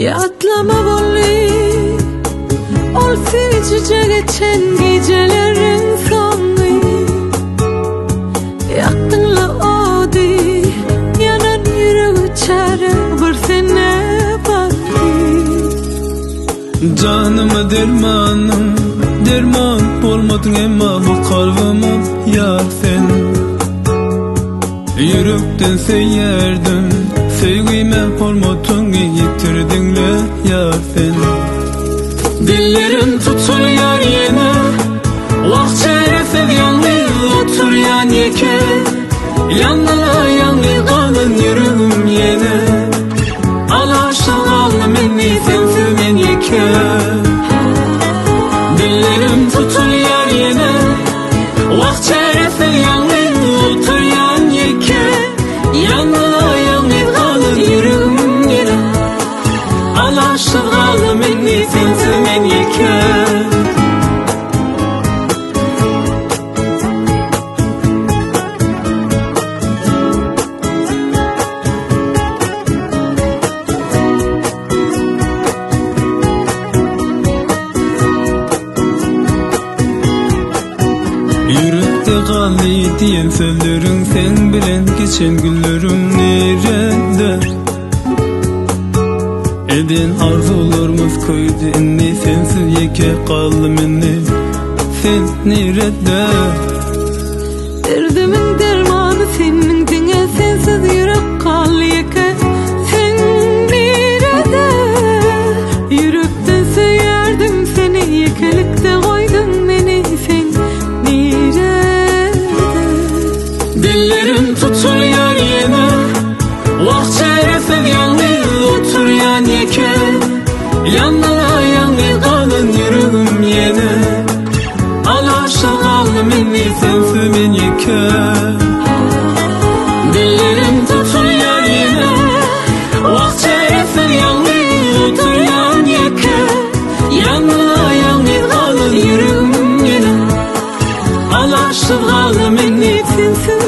Ýatlama boldy ol süýjüje geçen gijeleriň soňy. Ýakdyňla ody, ýanan ýüregi çäre bir sene bardy. Janyma dermanym, derman bolmadyň emma bu kalbyma ýar sen. Ýürekden söýerdim, söýgime hormatyňy ýitirdiňle ýar sen. Dillerim tutulýar ýene, wah çäresiz ýalňyz oturýan ýeke. Ýangyla ýalňyz galan ýüregim ýene, Alaşa galdym indi sensiz men ýeke. Dillerim tutulýar ýene, Wah çäresiz ýalňyz oturýan ýeke. Ýangyla ýalňyz galan ýüregim ýene, Alaçsyz galdym indi sensiz men ýeke. Ýürekde galdy diýen sözleriň Seň bilen geçen günlerim nirede? Eden arzuwlarymyz köýdi indi Sensiz ýeke galdym indi Sen nirede? Derdimiň dermany seniň diňe sensiz ýürek galdy ýeke Sen nirede? Ýürekden söýerdim seni ýekelikde goýduň meni sen nirede? Dillerim tutulýar ýene Wah çäresiz ýalňyz oturýan ýeke Ýanlara ýalňyz galan ýüregim ýene Alaşa galdym indi sensiz men ýeke Dillerim tutulýar ýene Wah çäresiz ýalňyz oturýan ýeke Ýanlara ýalňyz galan ýüregim ýene Alaşsyz galdym indi sensiz.